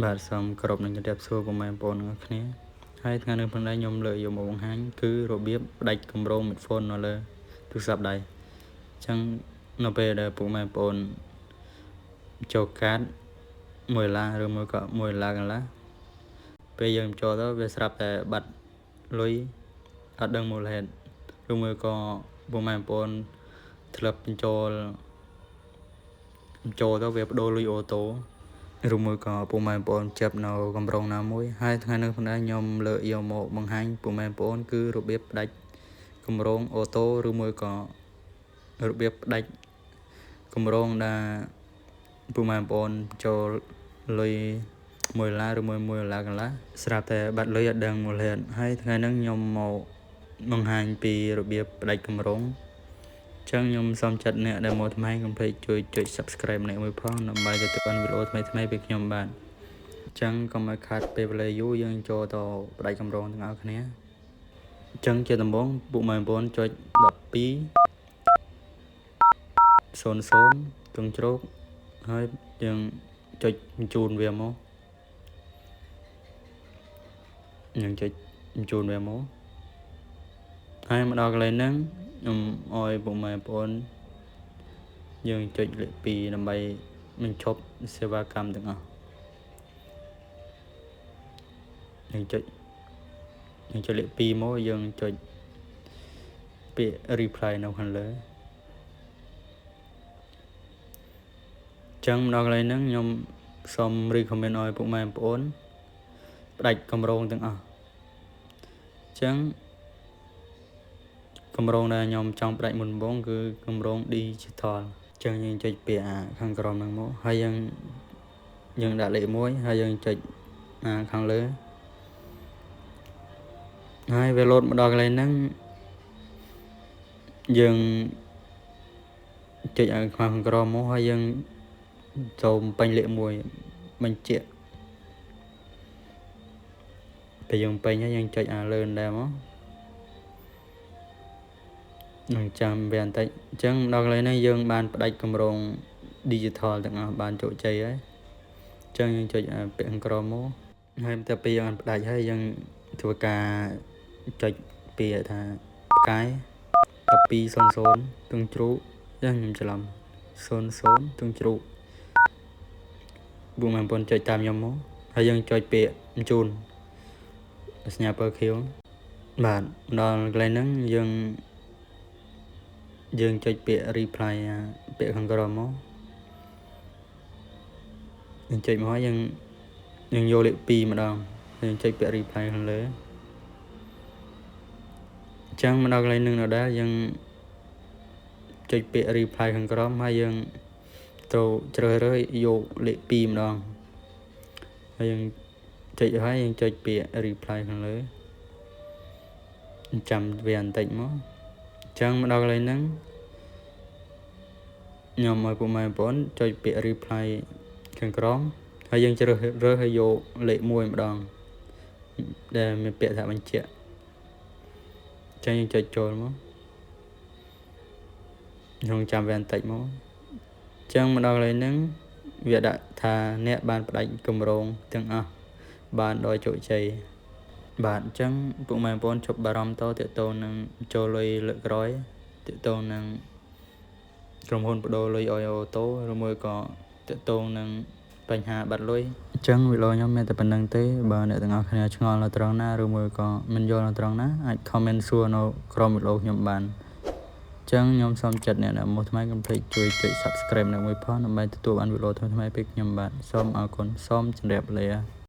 បាទសូមគោរពនឹងជម្រាបសួរពុកម៉ែបងប្អូនទាំងអស់គ្នាហើយថ្ងៃនេះផងដែរខ្ញុំលើកយកមកបង្ហាញគឺរបៀបផ្ដាច់គម្រោង Metfone នៅលើទូរស័ព្ទដៃអញ្ចឹងនៅពេលដែលពុកម៉ែបងប្អូនចូលកាត1ដុល្លារឬមួយក៏1ដុល្លារកន្លះពេលយើងចូលទៅវាស្រាប់តែបាត់លុយអត់ដឹងមូលហេតុឬមួយក៏ពុកម៉ែបងប្អូនធ្លាប់បញ្ចូលចូលទៅវាបដូរលុយ auto ឬមួយក៏ពុកម៉ែបងប្អូនចាប់នៅកម្រងណាមួយហើយថ្ងៃនេះផងដែរខ្ញុំលើកយកមកបង្ហាញពុកម៉ែបងប្អូនគឺរបៀបផ្ដាច់គម្រោង auto ឬមួយក៏របៀបផ្ដាច់គម្រោងដែលពុកម៉ែបងប្អូនចូលលុយ1ដុល្លារឬមួយ1ដុល្លារកន្លះស្រាប់តែបាត់លុយអត់ដឹងមូលហេតុហើយថ្ងៃហ្នឹងខ្ញុំមកបង្ហាញពីរបៀបផ្ដាច់គម្រោងចឹងខ្ញុំសូមចាត់អ្នកដែលមកថ្មីកុំភ្លេចជួយចុច Subscribe ម្នាក់មួយផងដើម្បីទទួលបានវីដេអូថ្មីៗពីខ្ញុំបាទចឹងកុំឲ្យខាតពេលវេលាយូរយើងចូលទៅផ្ដាច់គម្រោងទាំងអស់គ្នាចឹងជាដំបូងពុកម៉ែបងប្អូនចុច12 00ទងជ្រោកហើយយើងចុចបញ្ជូនវាមកយើងចុចបញ្ជូនវាមកហើយមកដល់កន្លែងហ្នឹងខ្ញុំឲ្យពុកម៉ែបងប្អូនយើងចុចលេខ2ដើម្បីបញ្ឈប់សេវាកម្មទាំងអស់យើងចុចលេខ2មកយើងចុចពាក្យ reply នៅខាងលើចឹងមកដល់កន្លែងហ្នឹងខ្ញុំសូម recommend ឲ្យពុកម៉ែបងប្អូនផ្ដាច់គម្រោងទាំងអស់ចឹងគម្រោងដែលខ្ញុំចង់ផ្ដាច់មុនដំបូងគឺគម្រោង digital ចឹងយើងចុចពាក្យអាខាងក្រោមហ្នឹងមកហើយយើងដាក់លេខ1ហើយយើងចុចអាខាងលើហើយវាលោតមកដល់កន្លែងហ្នឹងយើងចុចឲ្យខាងក្រោមមកហើយយើងចូលពេញលេខ1បញ្ជាក់ពេលយើងពេញហើយយើងចុចអាលើដែរមកនឹងចាំវាបន្តិចអញ្ចឹងដល់កន្លែងនេះយើងបានផ្ដាច់គម្រោង digital ទាំងអស់បានជោគជ័យហើយអញ្ចឹងយើងចុចពាក្យខាងក្រោមមកហើយតែពេលយើងបានផ្ដាច់ហើយយើងធ្វើការចុចពាក្យថាផ្កាយ1200ទងជ្រូកយ៉ាងខ្ញុំច្រឡំ00ទងជ្រូកបងប្អូនចុចតាមខ្ញុំមកហើយយើងចុចពាក្យបញ្ជូនសញ្ញាពណ៌ខៀវបាទដល់កន្លែងហ្នឹងយើងចុចពាក្យ reply ពាក្យខាងក្រោមមកយើងចុចមកហើយយើងយកលេខ2ម្ដងយើងចុចពាក្យ reply ខាងលើអញ្ចឹងមកដល់កន្លែងនឹងដដែលយើងចុចពាក្យ reply ខាងក្រោមហើយយើងត្រូវជ្រើសរើសយកលេខ2ម្ដងហើយយើងចុចហើយយើងចុចពាក្យ reply ខាងលើចាំវាបន្តិចមកអញ្ចឹងមកដល់កន្លែងហ្នឹងខ្ញុំឲ្យពុកម៉ែបងប្អូនចុចពាក្យ reply ខាងក្រោមហើយយើងជ្រើសរើសឲ្យយកលេខ1ម្ដងដែលមានពាក្យថាបញ្ជាក់អញ្ចឹងយើងចុចចូលមកខ្ញុំចាំវាបន្តិចមកអញ្ចឹងមកដល់កន្លែងហ្នឹងវាដាក់ថាអ្នកបានផ្ដាច់គម្រោងទាំងអស់បានដោយជោគជ័យបាទអញ្ចឹងពុកម៉ែបងប្អូនជប់បារម្ភតទាក់ទងនឹងចូលលុយលើកក្រោយទាក់ទងនឹងក្រុមហ៊ុនបដូរលុយឲ្យ auto ឬមួយក៏ទាក់ទងនឹងបញ្ហាបាត់លុយអញ្ចឹងវីដេអូខ្ញុំមានតែប៉ុណ្្នឹងទេបើអ្នកទាំងអស់គ្នាឆ្ងល់នៅត្រង់ណាឬមួយក៏មិនយល់នៅត្រង់ណាអាច comment សួរនៅក្រោមវីដេអូខ្ញុំបានអញ្ចឹងខ្ញុំសូមចាត់អ្នកដែលមកថ្មីកុំភ្លេចជួយចុច Subscribe នៅមួយផងដើម្បីទទួលបានវីដេអូថ្មីៗពីខ្ញុំបាទសូមអរគុណសូមជម្រាបលា។